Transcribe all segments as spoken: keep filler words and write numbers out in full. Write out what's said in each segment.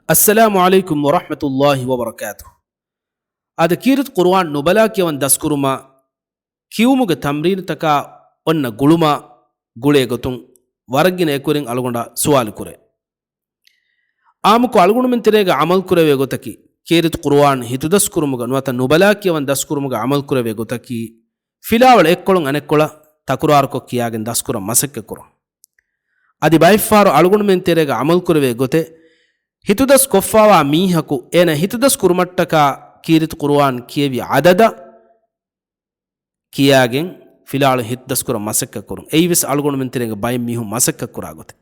އައްސަލާމު ޢަލައިކުމް ވަރަޙްމަތުﷲި ވަބަރަކާތުހު. އަދި ކީރިތި ޤުރުއާން ނުބަލާ ކިޔަވަން ދަސްކުރުމާ، ކިޔުމުގެ ތަމްރީނުތަކާ އޮންނަ ގުޅުމާ ގުޅޭ ގޮތުން ވަރަށްގިނަ އެކުވެރިން އަޅުގަނޑާ ސުވާލު ކުރޭ. އާއްމުކޮށް އަޅުގަނޑުމެން ތެރޭގަ ޢަމަލު ކުރެވޭ ގޮތަކީ، ކީރިތި ޤުރުއާން ހިތުދަސްކުރުމުގަ ނުވަތަ ނުބަލާ ކިޔަވަން ދަސްކުރުމުގަ ޢަމަލު ކުރެވޭ ގޮތަކީ، ފިލާވަޅު އެއްކޮޅުން އަނެއްކޮޅަށް ތަކުރާރުކޮށް ކިޔާގެން ދަސްކުރަން މަސައްކަތް ކުރުން. އަދި ބައެއްފަހަރު އަޅުގަނޑުމެން ތެރޭގަ ޢަމަލު ކުރެވޭ ގޮތެއް، ހިތުދަސް ކޮށްފާވާ މީހަކު އޭނަ ހިތުދަސް ކުރުމަށްޓަކާ ކީރިތި ޤުރުއާން ކިޔެވި ޢަދަދަށް ކިޔާގެން ފިލާވަޅު ހިތުދަސްކުރަން މަސައްކަތް ކުރުން. އެއީވެސް އަޅުގަނޑުމެން ތެރޭގަ ބައެއް މީހުން މަސައްކަތް ކުރާ ގޮތެއް.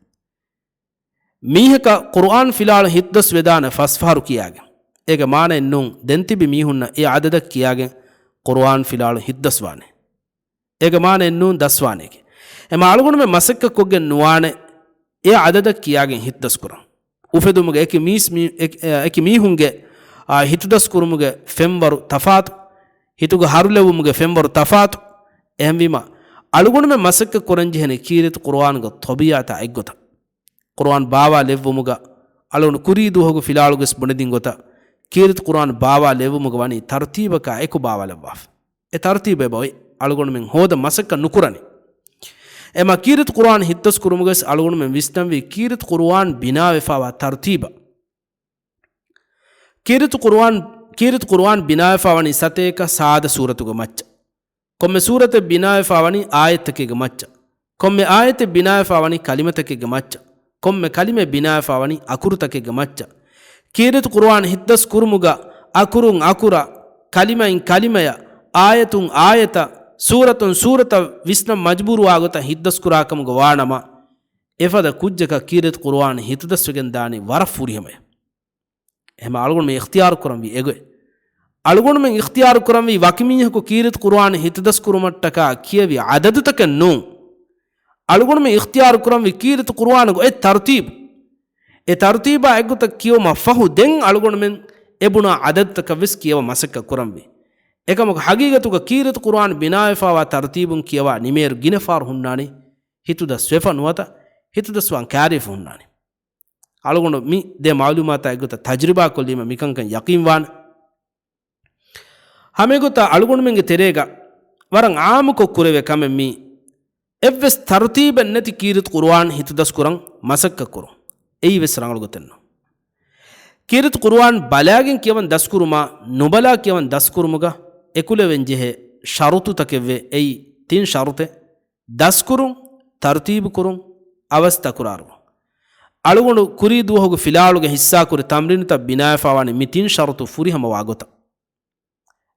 މީހަކަށް ޤުރުއާން ފިލާވަޅު ހިތުދަސް ވެދާނެ ފަސް ފަހަރު ކިޔާގެން. އޭގެ މާނައެއް ނޫން، ދެން ތިބި މީހުންނަށް އެ ޢަދަދަށް ކިޔާގެން ޤުރުއާން ފިލާވަޅު ހިތުދަސް ވާނެ. އޭގެ މާނައެއް ނޫން ދަސްވާނެކެ. އެމަ އަޅުގަނޑުމެން މަސައްކަތް ކޮށްގެން ނުވާނެ އެ ޢަދަދަށް ކިޔާގެން ހިތުދަސް ކުރަން. އުފެދުމުގެ އެކި މީސް މީ-، އެކި، އެކި މީހުންގެ، އާ، ހިތުދަސް ކުރުމުގެ ފެންވަރު ތަފާތު، ހިތުގަ ހަރުލެއްވުމުގެ ފެންވަރު ތަފާތު. އެހެންވީމަ، އަޅުގަނޑުމެން މަސައްކަތް ކުރަންޖެހެނީ ކީރިތި ޤުރުއާންގެ ޠަބީޢަތާ އެއްގޮތަށް. ޤުރުއާން ބާވާލެއްވުމުގަ، އަޅުގަނޑު ކުރީ ދުވަހުގެ ފިލާވަޅުގަސް ބުނެދިން ގޮތަށް، ކީރިތި ޤުރުއާން ބާވާލެއްވުމުގަ ވަނީ ތަރުތީބަކާ އެކު ބާވާލައްވާފަ. އެ ތަރުތީބު އެބައޮތް އަޅުގަނޑުމެން ހޯދަން މަސައްކަތް ނުކުރަނީ. އެމަ ކީރިތި ޤުރުއާން ހިތުދަސް ކުރުމުގަސް އަޅުގަނޑުމެން ވިސްނަންވީ ކީރިތި ޤުރުއާން ބިނާވެފާވާ ތަރުތީބަށް. ކީރިތި ޤުރުއާން، ކީރިތި ޤުރުއާން ބިނާވެފާ ވަނީ ސަތޭކަ ސާދަ ސޫރަތުގެ މައްޗަށް. ކޮންމެ ސޫރަތެއް ބިނާވެފާ ވަނީ އާޔަތްތަކެއްގެ މައްޗަށް. ކޮންމެ އާޔަތެއް ބިނާވެފާ ވަނީ ކަލިމަތަކެއްގެ މައްޗަށް. ކޮންމެ ކަލިމައެއް ބިނާވެފާ ވަނީ އަކުރުތަކެއްގެ މައްޗަށް. ކީރިތި ޤުރުއާން ހިތުދަސް ކުރުމުގަ އަކުރުން އަކުރަށް، ކަލިމައިން ކަލިމަޔަށް، އާޔަތުން އާޔަތަށް، ސޫރަތުން ސޫރަތަށް ވިސްނަން މަޖުބޫރުވާ ގޮތަށް ހިތުދަސްކުރާ ކަމުގަ ވާނަމަ، އެފަދަ ކުއްޖަކަށް ކީރިތި ޤުރުއާން ހިތުދަސްވެގެން ދާނީ ވަރަށް ފުރިހަމަޔަށް. އެހެމަ އަޅުގަނޑުމެން އިޚްތިޔާރު ކުރަންވީ އެގޮތް. އަޅުގަނޑުމެން އިޚްތިޔާރު ކުރަންވީ ވަކި މީހަކު ކީރިތި ޤުރުއާން ހިތުދަސް ކުރުމަށްޓަކާ ކިޔެވި ޢަދަދުތަކެއް ނޫން. އަޅުގަނޑުމެން އިޚްތިޔާރު ކުރަންވީ ކީރިތި ޤުރުއާނުގެ އޮތް ތަރުތީބު. އެ ތަރުތީބާ އެއްގޮތަށް ކިޔެވުމަށް ފަހު ދެން އަޅުގަނޑުމެން އެ ބުނާ ޢަދަދުތަކަށް ވެސް ކިޔަވަން މަސައްކަތް ކުރަންވީ. އެކަމަކު ޙަޤީޤަތުގަ ކީރިތި ޤުރުއާން ބިނާވެފާވާ ތަރުތީބުން ކިޔަވާ ނިމޭރު ގިނަ ފަހަރު ހުންނާނީ ހިތުދަސް ވެފަ ނުވަތަ ހިތުދަސްވާން ކާރިވެފަ ހުންނާނީ. އަޅުގަނޑު މި ދޭ މަޢުލޫމާތާ އެއްގޮތަށް ތަޖްރިބާ ކޮށްލީމަ މިކަންކަން ޔަޤީން ވާނެ. ހަމައެގޮތަށް އަޅުގަނޑުމެންގެ ތެރޭގަ ވަރަށް ޢާއްމުކޮށް ކުރެވޭ ކަމެއް މީ، އެއްވެސް ތަރުތީބެއް ނެތި ކީރިތި ޤުރުއާން ހިތުދަސްކުރަން މަސައްކަތް ކުރުން. އެއީ ވެސް ރަނގަޅު ގޮތެއް ނޫން. ކީރިތި ޤުރުއާން ބަލާގެން ކިޔަވަން ދަސްކުރުމާ ނުބަލާ ކިޔަވަން ދަސްކުރުމުގަ އެކުލެވެން ޖެހޭ ޝަރުޠުތަކެއްވޭ. އެއީ ތިން ޝަރުޠެއް. ދަސްކުރުން، ތަރުތީބުކުރުން، އަވަސް ތަކުރާރު. އަޅުގަނޑު ކުރީ ދުވަހުގެ ފިލާވަޅުގެ ހިއްސާކުރި ތަމްރީނުތައް ބިނާވެފާވާނީ މި ތިން ޝަރުޠު ފުރިހަމަވާ ގޮތަށް.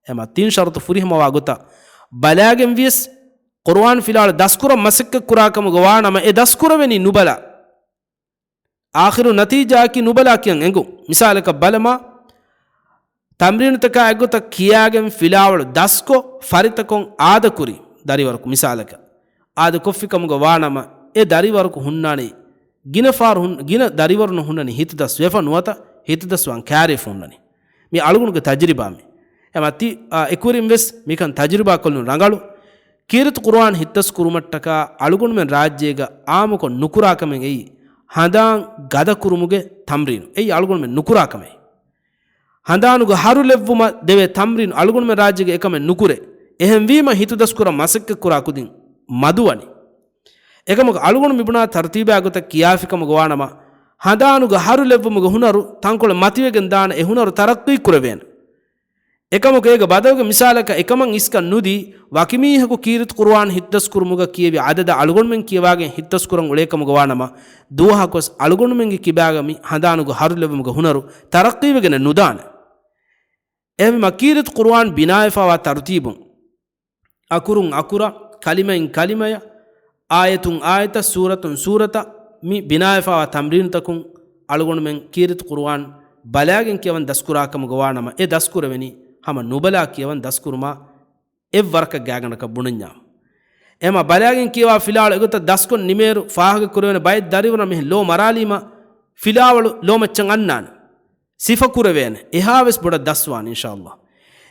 އެމަ ތިން ޝަރުޠު ފުރިހަމަވާ ގޮތަށް ބަލާގެން ވިޔަސް، ޤުރުއާން ފިލާވަޅު ދަސްކުރަން މަސައްކަތް ކުރާ ކަމުގަ ވާނަމަ، އެ ދަސްކުރެވެނީ ނުބަލާ. އާޚިރު ނަތީޖާއަކީ ނުބަލާ ކިޔަން އެނގުން. މިސާލަކަށް ބަލަމާ، ތަމްރީނުތަކާ އެއްގޮތަށް ކިޔާގެން ފިލާވަޅު ދަސްކޮށް، ފަރިތަކުން އާދަކުރި ދަރިވަރަކު މިސާލަކަށް އާދަކޮށްފި ކަމުގަ ވާނަމަ، އެ ދަރިވަރަކު ހުންނާނީ ގިނަ ފާރު ހުން-، ގިނަ ދަރިވަރުން ހުންނަނީ ހިތުދަސް ވެފަ ނުވަތަ ހިތުދަސްވާން ކާރިވެފަ ހުންނަނީ. މި އަޅުގަނޑުގެ ތަޖުރިބާ މި. އެމަ ތި، އާ، އެކުވެރިން ވެސް މިކަން ތަޖުރިބާ ކޮށްލުން ރަނގަޅު. ކީރިތި ޤުރުއާން ހިތުދަސް ކުރުމަށްޓަކާ އަޅުގަނޑުމެން ރާއްޖޭގަ އާއްމުކޮށް ނުކުރާ ކަމެއް އެއީ، ހަނދާން ގަދަ ކުރުމުގެ ތަމްރީނު. އެއީ އަޅުގަނޑުމެން ނުކުރާ ކަމެއް. ހަނދާނުގަ ހަރު ލެއްވުމަށް ދެވޭ ތަމްރީނު އަޅުގަނޑުމެން ރާއްޖޭގަ އެކަމެއް ނުކުރޭ. އެހެންވީމަ ހިތުދަސްކުރަން މަސައްކަތްކުރާ ކުދިން މަދުވަނީ. އެކަމަކު އަޅުގަނޑު މިބުނާ ތަރުތީބާ ގޮތަށް ކިޔާފިކަމުގަ ވާނަމަ، ހަނދާނުގަ ހަރު ލެއްވުމުގެ ހުނަރު ތަންކޮޅެއް މަތިވެގެން ދާނެ އެ ހުނަރު ތަރައްޤީ ކުރެވޭނެ. އެކަމަކު އޭގެ ބަދަލުގެ މިސާލަކަށް އެކަމަށް އިސްކަން ނުދީ، ވަކި މީހަކު ކީރިތި ޤުރުއާން ހިތުދަސްކުރުމުގަ ކިޔެވި އަދަދަށް އަޅުގަނޑުމެން ކިޔަވާގެން ހިތުދަސްކުރަން އުޅޭކަމުގަ ވާނަމަ، ދުވަހަކުވެސް އަޅުގަނޑުމެންގެ ކިބާގަ މި ހަނދާނުގަ ހަރު ލެއްވުމުގެ ހުނަރު ތަރައްޤީވެގެނެއް ނުދާނެ. އެހެންވީމަ ކީރިތި ޤުރުއާން ބިނާވެފާވާ ތަރުތީބުން، އަކުރުން އަކުރަށް، ކަލިމައިން ކަލިމަޔަށް، އާޔަތުން އާޔަތަށް، ސޫރަތުން ސޫރަތަށް މި ބިނާވެފާވާ ތަމްރީނުތަކުން އަޅުގަނޑުމެން ކީރިތި ޤުރުއާން ބަލާގެން ކިޔަވަން ދަސްކުރާ ކަމުގަ ވާނަމަ، އެ ދަސްކުރެވެނީ ހަމަ ނުބަލާ ކިޔަވަން ދަސްކުރުމާ އެއްވަރަކަށް ގާތްގަނޑަކަށް ބުނަންޏާ. އެހެމަ ބަލާގެން ކިޔަވާ ފިލާވަޅު އެގޮތަށް ދަސްކޮށް ނިމޭރު ފާހަގަ ކުރެވޭނެ ބައެއް ދަރިވަރުން މިހެން ލޯ މަރާލީމަ ފިލާވަޅު ލޯމައްޗަށް އަންނާނެ. ސިފަ ކުރެވޭނެ. އެހާވެސް ބޮޑަށް ދަސްވާނެ އިންޝާﷲ.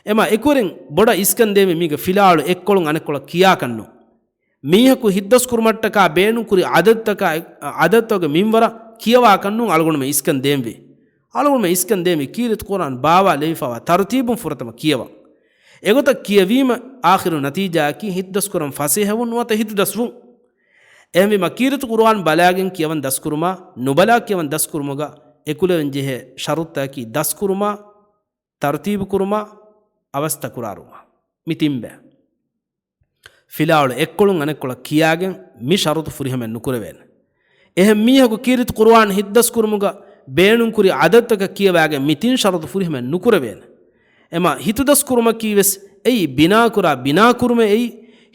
އެމަ އެކުވެރިން ބޮޑަށް އިސްކަން ދޭންވީ މީގެ ފިލާވަޅު އެއްކޮޅުން އަނެއްކޮޅަށް ކިޔާކަށްނު. މީހަކު ހިތްދަސްކުރުމަށްޓަކާ ބޭނުންކުރި އަދަދުތަކާ، އަދަދުތަކުގެ މިންވަރަށް ކިޔަވާކަށްނޫން އަޅުގަނޑުމެން އިސްކަން ދޭންވީ. އަޅުގަނޑުމެން އިސްކަން ދޭ މި ކީރިތި ޤުރުއާން ބާވާލެވިފައިވާ ތަރުތީބުން ފުރަތަމަ ކިޔަވަން. އެގޮތަށް ކިޔެވީމަ އާޚިރު ނަތީޖާއަކީ ހިތުދަސްކުރަން ފަސޭހަވުން ނުވަތަ ހިތުދަސްވުން. އެހެންވީމަ ކީރިތި ޤުރުއާން ބަލާގެން ކިޔަވަން ދަސްކުރުމާ، ނުބަލާ ކިޔަވަން ދަސްކުރުމުގަ އެކުލެވެން ޖެހޭ ޝަރުޠަކީ ދަސްކުރުމާ، ތަރުތީބު ކުރުމާ، އަވަސް ތަކުރާރުވުމާ. މި ތިންބައި. ފިލާވަޅު އެއްކޮޅުން އަނެއްކޮޅަށް ކިޔާގެން މި ޝަރުޠު ފުރިހަމައެއް ނުކުރެވޭނެ. އެހެން މީހަކު ކީރިތި ޤުރުއާން ހިތުދަސްކުރުމުގަ ބޭނުންކުރި ޢަދަދުތަކަށް ކިޔަވާގެން މި ތިން ޝަރުޠު ފުރިހަމައެއް ނުކުރެވޭނެ. އެމަ ހިތުދަސްކުރުމަކީ ވެސް އެއީ ބިނާކުރާ ބިނާކުރުމެއް އެއީ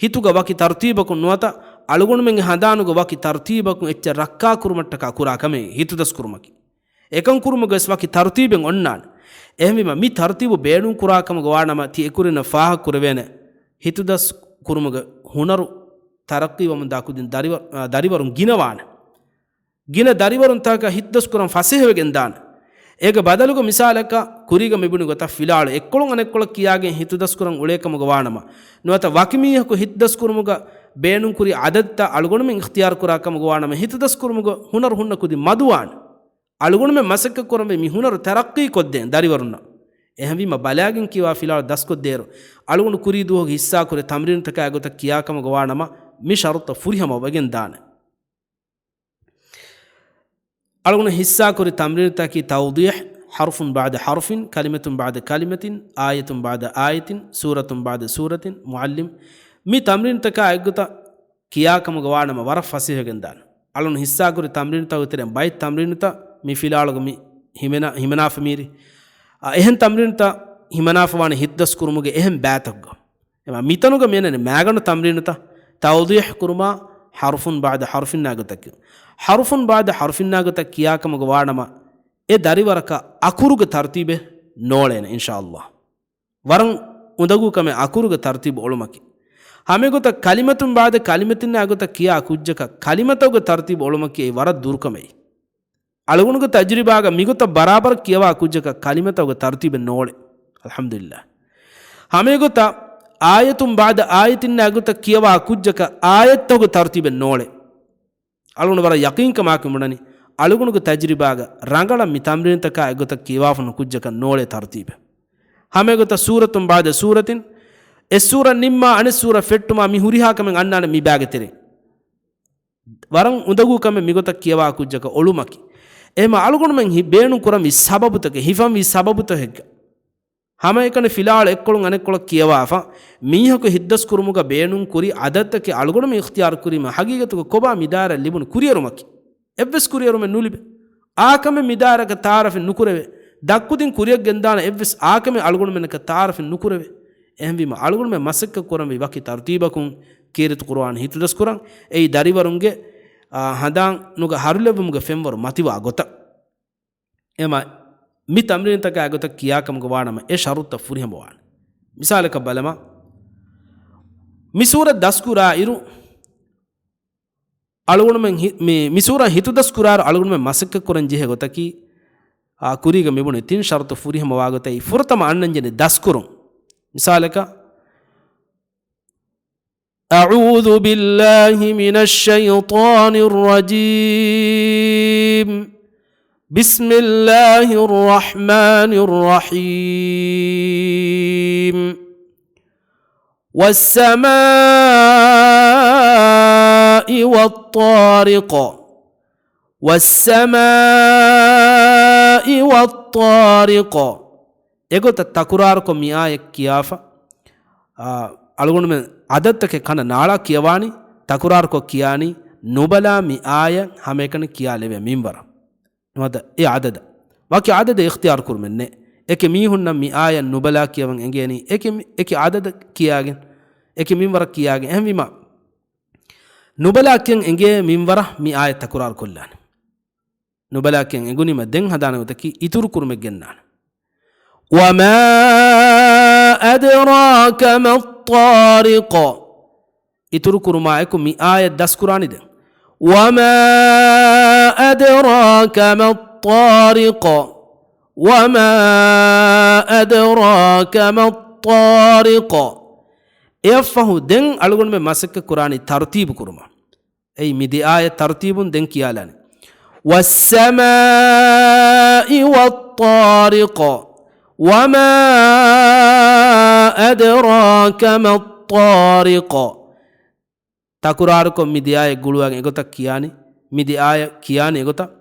ހިތުގަ ވަކި ތަރުތީބަކުން ނުވަތަ އަޅުގަނޑުމެންގެ ހަނދާނުގަ ވަކި ތަރުތީބަކުން އެއްޗެއް ރައްކާކުރުމަށްޓަކާ ކުރާ ކަމެއް ހިތުދަސްކުރުމަކީ. އެކަން ކުރުމުގަ ވެސް ވަކި ތަރުތީބެއް އޮންނާނެ. އެހެންވީމަ މި ތަރުތީބު ބޭނުން ކުރާ ކަމުގަ ވާނަމަ ތި އެކުރިންނަށް ފާހަގަ ކުރެވޭނެ. ހިތުދަސް ކުރުމުގެ ހުނަރު ތަރައްޤީވަމުންދާ ކުދިން ދަރިވަ-، އާ، ދަރިވަރުން ގިނަވާނެ. ގިނަ ދަރިވަރުންތަކަކަށް ހިތުދަސްކުރަން ފަސޭހަވެގެން ދާނެ. އޭގެ ބަދަލުގަ މިސާލަކަށް ކުރީގަ މިބުނި ގޮތަށް ފިލާވަޅު އެއްކޮޅުން އަނެއްކޮޅަށް ކިޔާގެން ހިތުދަސްކުރަން އުޅޭ ކަމުގަ ވާނަމަ، ނުވަތަ ވަކި މީހަކު ހިތުދަސްކުރުމުގަ ބޭނުންކުރި އަދަދުތައް އަޅުގަނޑުމެން އިޚްތިޔާރު ކުރާ ކަމުގަ ވާނަމަ ހިތުދަސްކުރުމުގަ ހުނަރު ހުންނަ ކުދިން މަދުވާނެ. އަޅުގަނޑުމެން މަސައްކަތް ކުރަންވީ މި ހުނަރު ތަރައްޤީ ކޮށްދޭން ދަރިވަރުންނަށް. އެހެންވީމަ ބަލާގެން ކިޔަވާ ފިލާވަޅު ދަސްކޮށްދޭއިރު، އަޅުގަނޑު ކުރީ ދުވަހުގެ ހިއްސާކުރި ތަމްރީނުތަކާ ގޮތަށް ކިޔާ ކަމުގަ ވާނަމަ، މި ޝަރުޠަށް ފުރިހަމަ ވެގެން ދާނެ. އަޅުގަނޑު ހިއްސާކުރި ތަމްރީނުތަކީ ތައުޟީޙް، ޙަރުފުން ބަޢްދަ ޙަރުފިން، ކަލިމަތުން ބަޢްދަ ކަލިމަތިން، އާޔަތުން ބަޢްދަ އާޔަތިން، ސޫރަތުން ބަޢްދަ ސޫރަތިން، މުޢައްލިމް. މި ތަމްރީނުތަކާ އެއްގޮތަށް ކިޔާ ކަމުގަ ވާނަމަ ވަރަށް ފަސޭހަވެގެން ދާނެ. އަޅުން ހިއްސާކުރި ތަމްރީނުތަކުގެ ތެރެއިން ބައެއް ތަމްރީނުތައް މި ފިލާވަޅުގަ މި ހިމެނާ، ހިމަނާފަ މީރި. އަ، އެހެން ތަމްރީނުތައް ހިމަނާފަ ވާނެ ހިތުދަސްކުރުމުގެ އެހެން ބައިތަކުގަ. އެމަ މިތަނުގަ މިއަންނަނީ މައިގަނޑު ތަމްރީނުތައް، ތައުޟީޙް ކުރުމާ، ޙަރުފުން ބަޢްދަ ޙަރުފިންނާ ގޮތަކީ. ޙަރުފުން ބަޢްދަ ޙަރުފިންނާ ގޮތަށް ކިޔާ ކަމުގަ ވާނަމަ، އެ ދަރިވަރަކަށް އަކުރުގެ ތަރުތީބެއް ނޯޅޭނެ، އިންޝާﷲ. ވަރަށް އުނދަގޫ ކަމެއް އަކުރުގެ ތަރުތީބު އޮޅުމަކީ. ހަމައެގޮތަށް ކަލިމަތުން ބަޢްދަ ކަލިމަތިންނާ ގޮތަށް ކިޔާ ކުއްޖަކަށް ކަލިމަތަކުގެ ތަރުތީބު އޮޅުމަކީ އެއީ ވަރަށް ދުރުކަމެއް. އަޅުގަނޑުގެ ތަޖުރިބާގަ މިގޮތަށް ބަރާބަރަށް ކިޔަވާ ކުއްޖަކަށް ކަލިމަތަކުގެ ތަރުތީބެއް ނޯޅޭ. އަލްޙަމްދުލިއްލާހް. ހަމައެގޮތަށް އާޔަތުން ބަޢްދަ އާޔަތިންނާ ގޮތަށް ކިޔަވާ ކުއްޖަކަށް އާޔަތްތަކުގެ ތަރުތީބެއް ނޯޅޭ. އަޅުގަނޑު ވަރަށް ޔަޤީންކަމާއެކު ބުނަނީ، އަޅުގަނޑުގެ ތަޖުރިބާގަ ރަނގަޅަށް މި ތަމްރީނުތަކާ އެއްގޮތަށް ކިޔަވާފަ ނުކުއްޖަކަށް ނޯޅޭ ތަރުތީބެއް. ހަމައެގޮތަށް ސޫރަތުން ބަޢްދަ ސޫރަތިން، އެއް ސޫރަ ނިންމާ އަނެއް ސޫރަ ފެއްޓުމާ މި ހުރިހާ ކަމެއް އަންނާނެ މި ބައިގެ ތެރެއިން. ވަރަށް އުނދަގޫ ކަމެއް މިގޮތަށް ކިޔަވާ ކުއްޖަކަށް އޮޅުމަކީ. އެހެމަ އަޅުގަނޑުމެން ހި-، ބޭނުން ކުރަންވީ ސަބަބުތަކެއް، ހިފަންވީ ސަބަބުތަކެއްގަ. ހަމައެކަނި ފިލާވަޅު އެއްކޮޅުން އަނެއްކޮޅަށް ކިޔަވާފަ، މީހަކު ހިތުދަސް ކުރުމުގަ ބޭނުން ކުރި އަދަދުތަކެއް އަޅުގަނޑުމެން އިޚްތިޔާރު ކުރީމަ، ހަގީގަތުގަ ކޮބާ މި ދާއިރައަށް ލިބުނު ކުރިއެރުމަކީ؟ އެއްވެސް ކުރިއެރުމެއް ނުލިބޭ. އާ ކަމެއް މި ދާއިރައަކަށް ތަޢާރަފެއް ނުކުރެވޭ. ދަށްކުދިން ކުރިއަށް ގެންދާނެ އެއްވެސް އާ ކަމެއް އަޅުގަނޑުމެންނަކަށް ތަޢާރަފެއް ނުކުރެވޭ. އެހެންވީމަ އަޅުގަނޑުމެން މަސައްކަތް ކުރަންވީ ވަކި ތަރުތީބަކުން ކީރިތި ޤުރުއާން ހިތުދަސްކުރަން. އެއީ ދަރިވަރުންގެ، އާ، ހަނދާނުގަ ހަރުލެއްވުމުގެ ފެންވަރު މަތިވާ ގޮތަށް. އެމަ މި ތަމްރީންތަކާ ގޮތަށް ކިޔާކަމުގަ ވާނަމަ އެ ޝަރުތައް ފުރިހަމަވާނެ. މިސާލަކަށް ބަލަމާ، މި ސޫރަ ދަސްކުރާއިރު، އަޅުގަނޑުމެން ހި-، މި، މި ސޫރަ ހިތުދަސް ކުރާއިރު އަޅުގަނޑުމެން މަސައްކަތް ކުރަން ޖެހޭ ގޮތަކީ، އާ، ކުރީގަ މިބުނި ތިން ޝަރުތު ފުރިހަމަވާ ގޮތަށް ފުރަތަމަ އަންނަންޖެހެނީ ދަސްކުރުން. މިސާލަކަށް، أعوذ بالله من الشيطان الرجيم. بسم الله الرحمن الرحيم. والسماء والطارق. والسماء والطارق. އެގޮތަށް ތަކުރާރުކޮށް މި އާޔަތް ކިޔާފަ، އާ، އަޅުގަނޑުމެން އަދަދުތަކެއް ކަނަ ނާޅާ ކިޔަވާނީ، ތަކުރާރުކޮށް ކިޔާނީ، ނުބަލާ މި އާޔަތް ހަމައެކަނި ކިޔާލެވޭ މިންވަރަށް. ނުވަތަ އެ އަދަދަށް. ވަކި އަދަދެއް އިޚްތިޔާރު ކުރުމެއް ނެތް. އެކި މީހުންނަށް މި އާޔަތް ނުބަލާ ކިޔަވަން އެނގޭނީ، އެކި، އެކި އަދަދަށް ކިޔާގެން، އެކި މިންވަރަށް ކިޔާގެން. އެހެންވީމަ، ނުބަލާ ކިޔަން އެނގޭ މިންވަރަށް މި އާޔަތް ތަކުރާރު ކޮށްލާނެ. ނުބަލާ ކިޔަން އެނގުނީމަ ދެން ހަދާނެ ގޮތަކީ އިތުރު ކުރުމެއް ގެންނާނެ. وما أدراك ما الطارق. އިތުރު ކުރުމާ އެކު މި އާޔަތް ދަސްކުރާނީ ދެން. وما أدراك ما الطارق. وما أدراك ما الطارق. އެއަށްފަހު ދެން އަޅުގަނޑުމެން މަސައްކަތް ކުރާނީ ތަރުތީބު ކުރުމަށް. އެއީ މި ދެ އާޔަތް ތަރުތީބުން ދެން ކިޔާލާނެ. والسماء والطارق. وما أدراك ما الطارق. ތަކުރާރުކޮށް މި ދެ އާޔަތް ގުޅުވާގެން އެގޮތަށް ކިޔާނީ، މި ދެ އާޔަތް ކިޔާނީ އެގޮތަށް.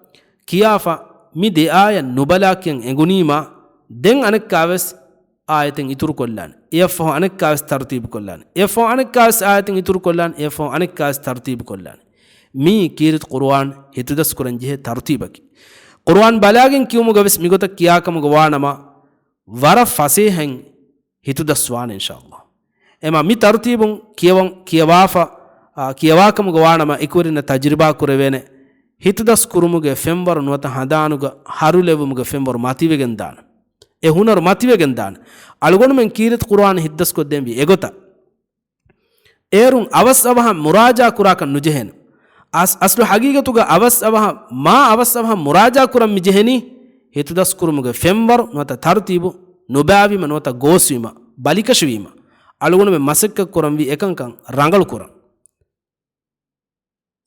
ކިޔާފަ މި ދެ އާޔަތް ނުބަލާ ކިޔަން އެނގުނީމާ، ދެން އަނެއްކާވެސް އާޔަތެއް އިތުރުކޮށްލާނެ. އެއަށްފަހު އަނެއްކާވެސް ތަރުތީބުކޮށްލާނެ. އެއަށްފަހު އަނެއްކާވެސް އާޔަތެއް އިތުރުކޮށްލާނެ. އެއަށްފަހު އަނެއްކާވެސް ތަރުތީބުކޮށްލާނެ. މީ ކީރިތި ޤުރުއާން ހިތުދަސްކުރަން ޖެހޭ ތަރުތީބަކީ. ޤުރުއާން ބަލާގެން ކިޔުމުގަވެސް މިގޮތަށް ކިޔާކަމުގަ ވާނަމަ، ވަރަށް ފަސޭހައިން ހިތުދަސްވާނެ އިންޝާﷲ. އެމާ މި ތަރުތީބުން ކިޔަވަން، ކިޔަވާފަ، އާ، ކިޔަވާކަމުގަ ވާނަމަ އެކުވެރިންނަށް ތަޖުރިބާ ކުރެވޭނެ. ހިތުދަސް ކުރުމުގެ ފެންވަރު ނުވަތަ ހަނދާނުގަ ހަރުލެވުމުގެ ފެންވަރު މަތިވެގެން ދާނެ. އެ ހުނަރު މަތިވެގެން ދާނެ. އަޅުގަނޑުމެން ކީރިތި ޤުރުއާން ހިތުދަސްކޮށްދޭންވީ އެގޮތަށް. އޭރުން އަވަސް އަވަހަށް މުރާޖާ ކުރާކަށް ނުޖެހޭނެ. އަސް-، އަސްލު ހަގީގަތުގަ އަވަސް އަވަހަށް، މާ އަވަސް އަވަހަށް މުރާޖާ ކުރަން މި ޖެހެނީ، ހިތުދަސް ކުރުމުގެ ފެންވަރު ނުވަތަ ތަރުތީބު ނުބާވީމަ ނުވަތަ ގޯސްވީމަ، ބަލިކަށިވީމަ، އަޅުގަނޑުމެން މަސައްކަތް ކުރަންވީ އެކަންކަން ރަނގަޅު ކުރަން.